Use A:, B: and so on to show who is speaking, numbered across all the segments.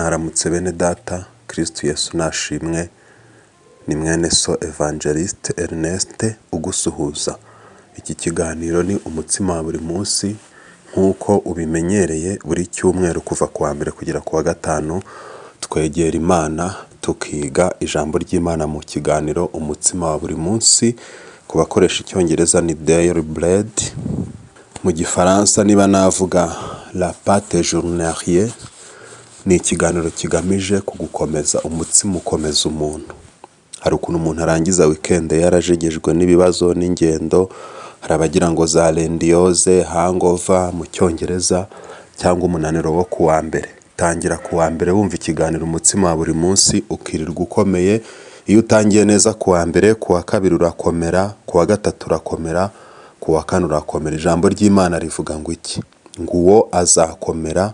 A: Mwaramutse bene data, Kristo Yesu nashimwe, ni mwene so Evangeliste Ernest ugusuhuza. Iki kiganiro ni umutsima wa buri munsi nk'uko ubimenyereye buri cyumweru kuva ku wa mbere kugera ku wa gatanu, twegera Imana tukiga ijambo ry'Imana mu kiganiro umutsima wa buri munsi, ku bakoresha icyongereza ni daily bread, mu gifaransa niba navuga la pâte journalière, ni ikiganiro kigamije kugukomeza, umutsima ukomeza umuntu. Hari ukuntu umuntu arangiza weekend yarajegejwe n'ibibazo n'ingendo, hari abagira ngo za lundi hangover mu cyongereza cyangwa umunaniro wo ku wa mbere. Tangira ku wa mbere wumva ikiganiro umutsima wa buri munsi ukirirwa ukomeye, iyo utangiye neza ku wa mbere, ku wa kabiri urakomera, ku wa gatatu urakomera, ku wa kane urakomera. Ijambo ry'Imana rivuga ngo iki? Ngo uwo azakomera,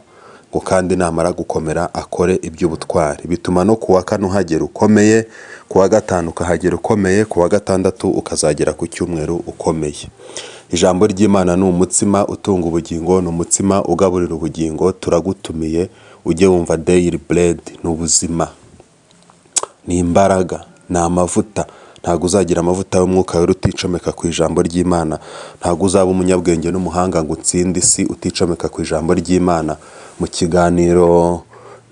A: ngo kandi namara gukomera akore iby'ubutwari. Bituma no ku wa kane uhagera ukomeye, ku wa gatanu ukahagera ukomeye, ku wa gatandatu ukazagera ku cyumweru ukomeye. Ijambo ry'Imana ni umutsima utunga ubugingo, ni umutsima ugaburira ubugingo, turagutumiye ujye wumva daily bread, ni ubuzima, ni imbaraga, ni amavuta. Ntabwo uzagira amavuta y'umwuka wera uticomeka ku ijambo ry'Imana. Ntabwo uzaba umunyabwenge n'umuhanga ngo utsinde isi uticomeka ku ijambo ry'Imana. Mu kiganiro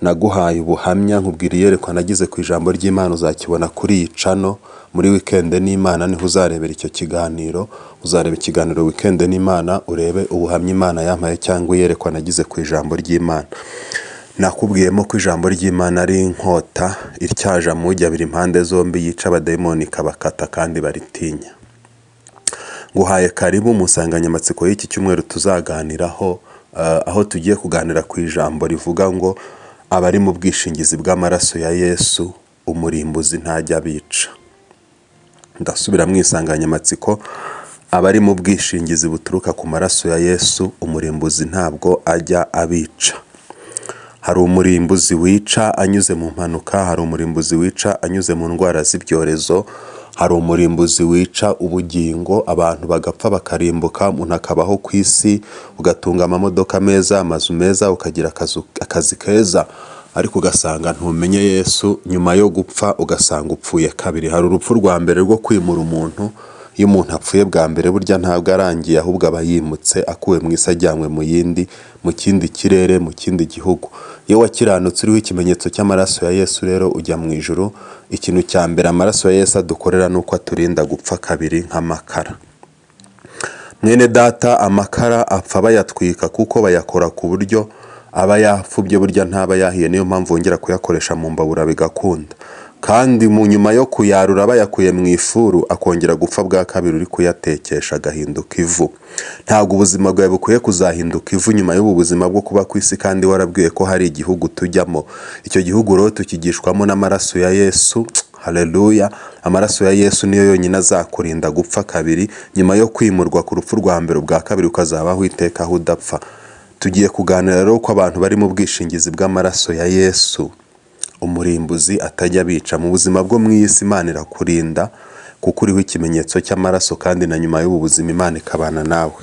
A: naguhaye ubuhamya nkubwira iyerekwa nagize ku ijambo ry'Imana, uzakibona kuri iyi channel muri weekend n'Imana niho uzarebera icyo kiganiro, uzareba ikiganiro weekend n'Imana urebe ubuhamya Imana yampaye cyangwa iyerekwa nagize ku ijambo ry'Imana. Nakubwiyemo ko ijambo ry'Imana ari inkota ityaje amugi abiri impande zombi, yica abadayimoni ikabakata kandi baritinya. Nguhaye karibu mu nsanganyamatsiko y'iki cyumweru tuzaganiraho, aho tugiye kuganira ku ijambo rivuga ngo abari mu bwishingizi bw'amaraso ya Yesu umurimbuzi ntajya abica. Ndasubira mu insanganyamatsiko: abari mu bwishingizi buturuka ku maraso ya Yesu umurimbuzi ntabwo ajya abica. Hari umurimbuzi wica anyuze mu mpanuka, hari umurimbuzi wica anyuze mu ndwara z'ibyorezo, hari umurimbuzi wica ubugingo abantu bagapfa bakarimbuka, umuntu akabaho ku isi, ugatunga amamodoka meza, amazu meza, ukagira akazi keza, ariko ugasanga ntumenye Yesu, nyuma yo gupfa ugasanga upfuye kabiri. Hari urupfu rwa mbere rwo kwimura umuntu, iyo umuntu apfuye bwa mbere burya ntabwo arangiye, ahubwo aba yimutse akuwe mu isi ajyanywe mu yindi, mu kindi kirere, mu kindi gihugu. Iyo wakiranutse uriho ikimenyetso cy'amaraso ya Yesu rero ujya mu ijuru. Ikintu cya mbere amaraso ya Yesu adukorera ni uko aturinda gupfa kabiri nk'amakara. Mwene data, amakara apfa bayatwika kuko bayakora ku buryo aba yapfubye, burya ntaba yahiye, niyo mpamvu wongera kuyakoresha mu mbabura bigakunda. Kandi mu nyuma yo kuyarura bayakuye mu ifuru akongera gupfa bwa kabiri uri kuyatekesha agahinduka ivu. Ntabwo ubuzima bwawe bukwiye kuzahinduka ivu nyuma y'ubu buzima bwo kuba ku isi kandi warabwiye ko hari igihugu tujyamo. Icyo gihugu rero tukigishwamo n'amaraso ya Yesu. Haleluya! Amaraso ya Yesu niyo yonyine azakurinda gupfa kabiri, nyuma yo kwimurwa ku rupfu rwa mbere, ubwa kabiri ukazabaho iteka aho udapfa. Tugiye kuganira rero ko abantu bari mu bwishingizi bw'amaraso ya Yesu umurimbuzi atajya abica. Mu buzima bwo mu isi Imana irakurinda kuko uriho ikimenyetso cy'amaraso, kandi na nyuma y'ubu buzima Imana ikabana nawe.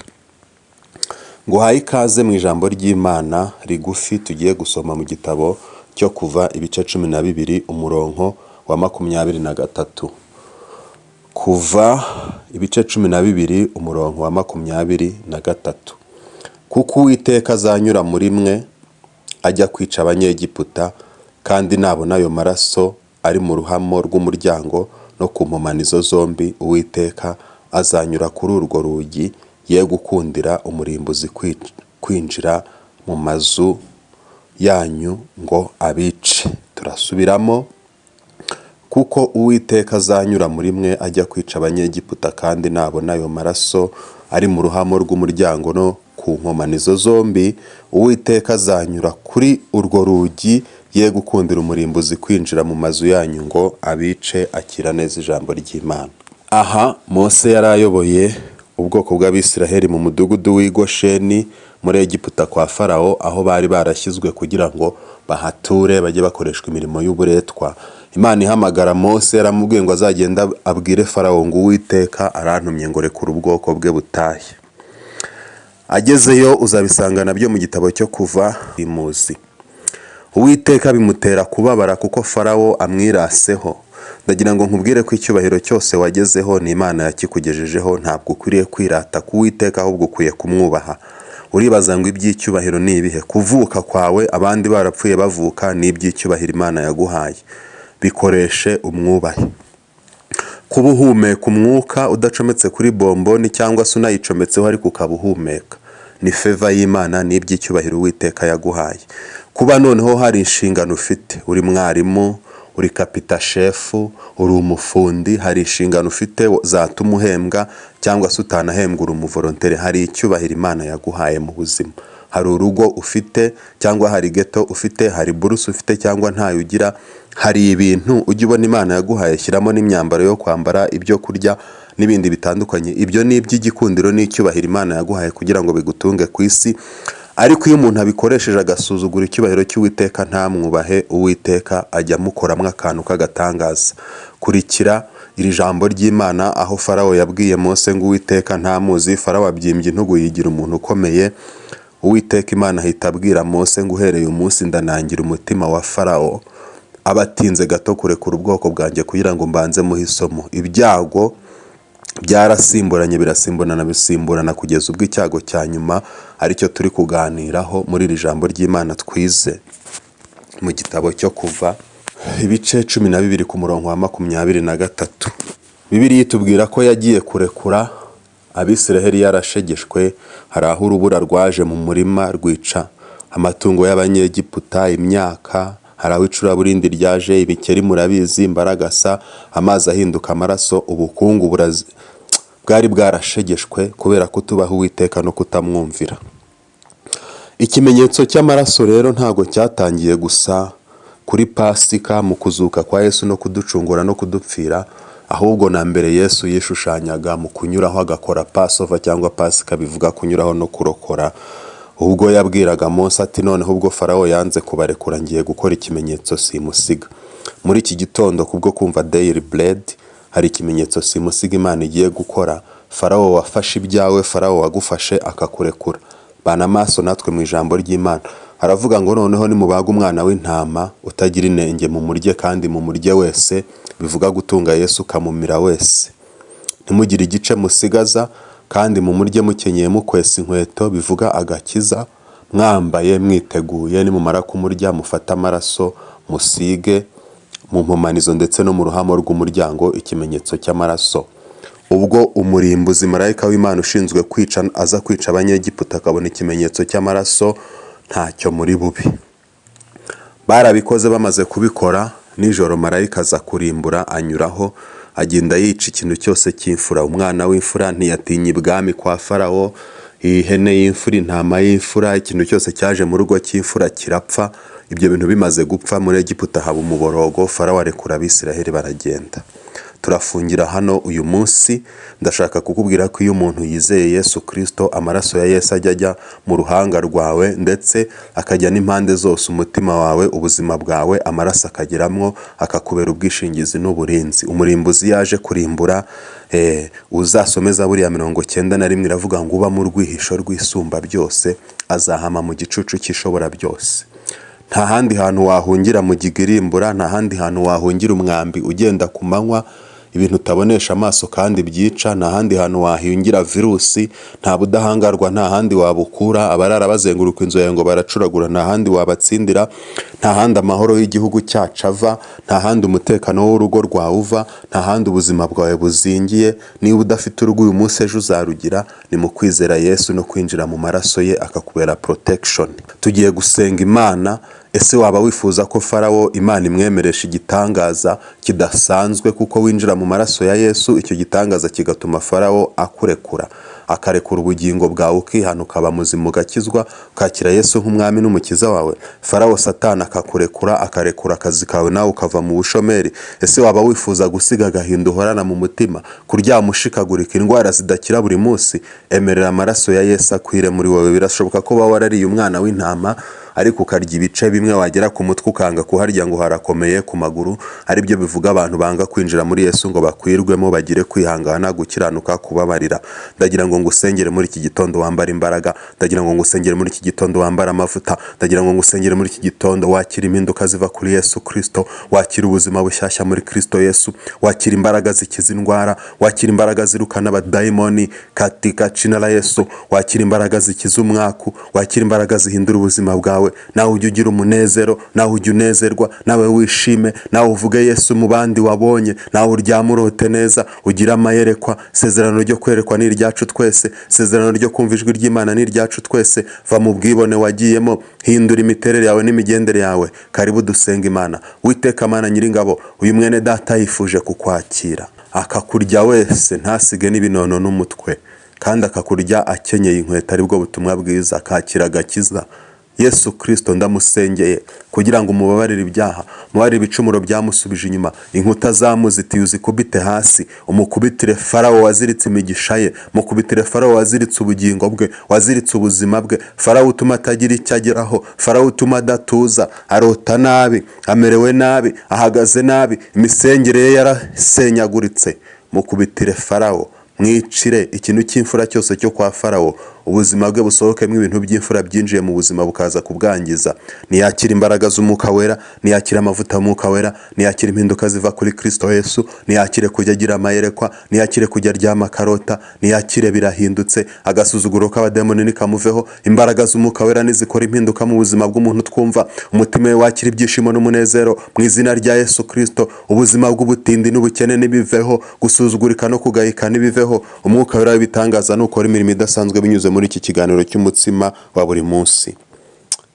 A: Nguhaye ikaze mu ijambo ry'Imana rigufi tugiye gusoma mu gitabo cyo Kuva, ibice 12, umurongo wa 23. Kuva ibice 12, umurongo wa 23. Kuko Uwiteka azanyura muri mwe ajya kwica Abanyegiputa, kandi nabona ayo maraso ari mu ruhamo rw'umuryango no ku nkomanizo zombi, Uwiteka azanyura kuri urwo rugi ye gukundira umurimbuzi kwinjira mu mazu yanyu ngo abice. Turasubiramo: kuko Uwiteka azanyura muri mwe ajya kwica Abanyegiputa, kandi nabona ayo maraso ari mu ruhamo rw'umuryango no ku nkomanizo zombi, Uwiteka azanyura kuri urwo rugi ye gukundira umurimbuzi kwinjira mu mazu yanyu ngo abice. Akira neza ijambo ry'Imana. Aha Mose yari ayoboye ubwoko bw'Abisiraheli mu mudugudu w'i Gosheni muri Egiputa kwa Farawo, aho bari barashyizwe kugira ngo bahature bajye bakoreshwa imirimo y'uburetwa. Imana ihamagara Mose yaramubwiye ngo azagende abwire Farawo ngo Uwiteka arantumye ngo rekura ubwoko bwe butahe. Agezeyo, uzabisanga nabyo mu gitabo cyo Kuva imuzi. Uwiteka bimutera kubabara kuko Farawo amwiraseho. Ndagira ngo nkubwire ko icyubahiro cyose wagezeho ni Imana yakikugejejeho, ntabwo ukwiriye kwirata ku Uwiteka, ahubwo ukwiye kumwubaha. Uribaza ngo iby'icyubahiro ni ibihe? Kuvuka kwawe abandi barapfuye bavuka ni iby'icyubahiro Imana yaguhaye, bikoreshe umwubahe. Kuba uhumeka umwuka udacometse kuri bomboni cyangwa se unayicometseho ariko ukaba uhumeka, ni favor y'Imana, ni iby'icyubahiro Uwiteka yaguhaye. Kuba noneho hari inshingano ufite, uri mwarimu, uri kapita shefu, uri umufundi, hari inshingano ufite zatuma uhembwa cyangwa se utanahembwa, uri umuvolontere, hari icyubahiro Imana yaguhaye mu buzima. Hari urugo ufite cyangwa hari geto ufite, hari buruse ufite cyangwa ntayo ugira, hari ibintu ujya ubona Imana yaguhaye, shyiramo n'imyambaro yo kwambara, ibyo kurya n'ibindi bitandukanye. Ibyo ni iby'igikundiro n'icyubahiro Imana yaguhaye kugira ngo bigutunge ku isi. Ariko iyo umuntu abikoresheje agasuzugura icyubahiro cy'Uwiteka, ntamwubahe, Uwiteka ajya amukoramo akantu k'agatangaza. Kurikira iri jambo ry'Imana aho Farawo yabwiye Mose ngo Uwiteka ntamuzi. Farawo abyimbye intugu yigira umuntu ukomeye. Uwiteka Imana ahita abwira Mose ngo uhereye umunsi ndanangira umutima wa Farawo, aba atinze gato kurekura ubwoko bwanjye kugira ngo mbanze muhe isomo. Ibyago byarasimburanye, birasimburana, bisimburana, kugeza ubwo icyago cya nyuma aricyo turi kuganiraho muri iri jambo ry'Imana twize mu gitabo cyo Kuva, ibice 12 ku murongo wa 23. Bibiliya itubwira ko yagiye kurekura Abisiraheli yarashegeshwe. Hari aho urubura rwaje mu murima rwica amatungo y'Abanyegiputa, imyaka. Hari aho icuraburindi ryaje, ibikeri murabizi, imbaragasa, amazi ahinduka amaraso. Ubukungu bwari bwarashegeshwe kubera kutubaha Uwiteka no kutamwumvira. Ikimenyetso cy'amaraso rero ntabwo cyatangiye gusa kuri Pasika mu kuzuka kwa Yesu no kuducungura no kudupfira, ahubwo na mbere Yesu yishushanyaga mu kunyuraho agakora Passover cyangwa Pasika, bivuga kunyuraho no kurokora. Ubwo yabwiraga Mose ati: "Noneho ubwo Farawo yanze kubarekura, ngiye gukora ikimenyetso simusiga." Muri iki gitondo, kubwo kumva Daily Bread, hari ikimenyetso simusiga Imana igiye gukora. Farawo wafashe ibyawe, Farawo wagufashe akakurekura, bana amaso natwe mu ijambo ry'Imana. Haravuga ngo: "Noneho nimubaga umwana w'intama utagira inenge, mumurye, kandi mumurye wese," bivuga gutunga Yesu ukamumira wese, "ntimugire igice musigaza, kandi mumurye mukenyeye, mukwesa inkweto," bivuga agakiza, "mwambaye mwiteguye. Nimumara kumurya, mufate amaraso musige mu nkomanizo ndetse no mu ruhamo rw'umuryango, ikimenyetso cy'amaraso." Ubwo umurimbuzi, marayika w'Imana ushinzwe kwica, aza kwica Abanyegiputa akabona ikimenyetso cy'amaraso, ntacyo muri bubi. Barabikoze. Bamaze kubikora, nijoro marayika aza kurimbura, anyuraho agenda yica ikintu cyose cy'imfura, umwana w'imfura. Ntiyatinya ibwami kwa Farawo, ihene y'imfura, intama y'imfura, ikintu cyose cyaje mu rugo cy'imfura kirapfa. Ibyo bintu bimaze gupfa, muri Egiputa haba umuborogo, Farawo arekura Abisiraheli baragenda. Turafungira hano uyu munsi. Ndashaka kukubwira ko iyo umuntu yizeye Yesu Kirisito, amaraso ya Yesu ajya mu ruhanga rwawe ndetse akajya n'impande zose, umutima wawe, ubuzima bwawe, amaraso akageramwo, akakubera ubwishingizi n'uburinzi. Umurimbuzi yaje kurimbura, uzasomeza buriya 91, iravuga ngo: "Uba mu rwihisho rw'Isumba byose azahama mu gicucu cy'Ishobora byose." Nta handi hantu wahungira mu gigirimbura, nta handi hantu wahungira umwambi ugenda ku manywa, ibintu utabonesha amaso kandi byica. Nta handi hantu wahungira virusi, nta budahangarwa, nta handi wabukura. Abarara bazenguruka inzu yawe ngo baracuragura, nta handi wabatsindira. Nta handi amahoro y'igihugu cyacu ava, nta handi umutekano w'urugo rwawe uva, nta handi ubuzima bwawe buzingiye. Niba udafite urugo uyu munsi, ejo uzarugira. Ni mu kwizera Yesu no kwinjira mu maraso ye akakubera protection. Tugiye gusenga Imana. Ese waba wifuza ko Farawo Imana imwemeresha igitangaza kidasanzwe kuko winjira mu maraso ya Yesu, icyo gitangaza kigatuma Farawo akurekura, akarekura ubugingo bwawe, ukihana, ukaba muzima, ugakizwa, ukakira Yesu nk'umwami n'umukiza wawe, Farawo Satani akakurekura, akarekura akazi kawe, nawe ukava mu bushomeri? Ese waba wifuza gusiga agahinda uhorana mu mutima, kuryama ushikagurika, indwara zidakira buri munsi? Emerera amaraso ya Yesu akwire muri wowe. Birashoboka ko uba warariye umwana w'intama, Ariko ukarya ibice bimwe, wagera ku mutwe ukanga kuharya ngo harakomeye, ku maguru. Aribyo bivuga abantu banga kwinjira muri Yesu ngo bakwirwemo, bagire kwihangana, gukiranuka, kubabarira. Ndagira ngo ngusengere muri iki gitondo wambare imbaraga. Ndagira ngo ngusengere muri iki gitondo wambare amavuta. Ndagira ngo ngusengere muri iki gitondo wakira impinduka ziva kuri Yesu Kristo, wakira ubuzima bushyashya muri Kristo Yesu, wakira imbaraga zikiza indwara, wakira imbaraga zirukana abadayimoni katika jina la Yesu, wakira imbaraga zikiza umwaku, wakira imbaraga zihindura ubuzima bwawe. Nawe ujye ugira umunezero, nawe ujye unezerwa, nawe wishime, nawe uvuge Yesu mu bandi wabonye, nawe uryame urote neza, ugire amayerekwa. Isezerano ryo kwerekwa ni iryacu twese, isezerano ryo kumva ijwi ry'Imana ni iryacu twese. Va mu bwibone wagiyemo, hindura imiterere yawe n'imigendere yawe. Karibu dusenga Imana. Witeka Mana Nyiringabo, uyu mwene data yifuje kukwakira, akakurya wese ntasige n'ibinono n'umutwe, kandi akakurya akenyeye inkweto, aribwo butumwa bwiza, akakira agakiza. Yesu Kirisito, ndamusengeye kugira ngo umubabarire ibyaha, mubabarire ibicumuro byamusubije inyuma. Inkuta zamuzitiye uzikubite hasi, umukubitire Farawo waziritse imigisha ye, mukubitire Farawo waziritse ubugingo bwe, waziritse ubuzima bwe, Farawo utuma atagira icyo ageraho, Farawo utuma adatuza, arota nabi, amerewe nabi, ahagaze nabi, imisengere ye yarasenyaguritse. Mukubitire Farawo, mwicire ikintu cy'imfura cyose cyo kwa Farawo, ubuzima bwe busohokemo ibintu by'imfura byinjiye mu buzima bukaza kubwangiza. Ntiyakira imbaraga z'Umwuka Wera, ntiyakira amavuta y'Umwuka Wera, ntiyakira impinduka ziva kuri Kristo Yesu, ntiyakire kujya agira amayerekwa, ntiyakire kujya aryama akarota, ntiyakire birahindutse. Agasuzuguro k'abadayimoni nikamuveho. Imbaraga z'Umwuka Wera nizikora impinduka mu buzima bw'umuntu twumva, umutima we wakira ibyishimo n'umunezero mu izina rya Yesu Kristo. Ubuzima bw'ubutindi n'ubukene nibiveho, gusuzugurika no kugayika nibiveho. Umwuka Wera w'ibitangaza nukora imirimo idasanzwe binyuze muri iki kiganiro cy'umutsima wa buri munsi.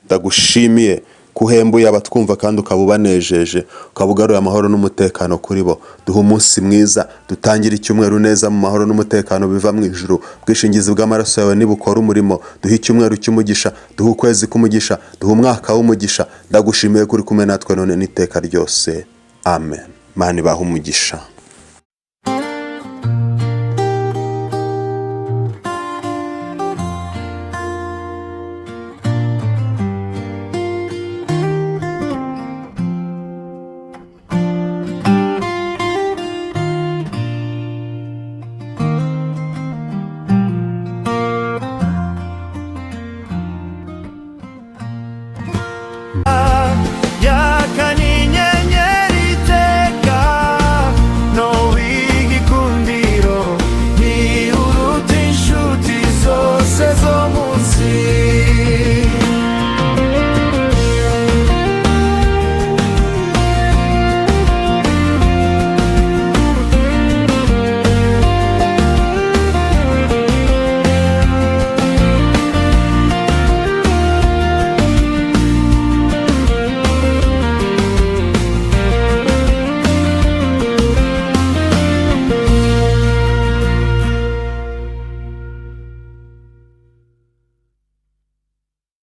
A: Ndagushimiye ko uhembuye abatwumva kandi ukaba ubanejeje, ukaba ugaruye amahoro n'umutekano kuri bo. Duha umunsi mwiza, dutangire icyumweru neza mu mahoro n'umutekano biva mu ijuru. Ubwishingizi bw'amaraso yawe nibukora umurimo. Duhe icyumweru cy'umugisha, duhe ukwezi k'umugisha, duhe umwaka w'umugisha. Ndagushimiye ko uri kumwe natwe none n'iteka ryose. Amen. Mana ibahe umugisha.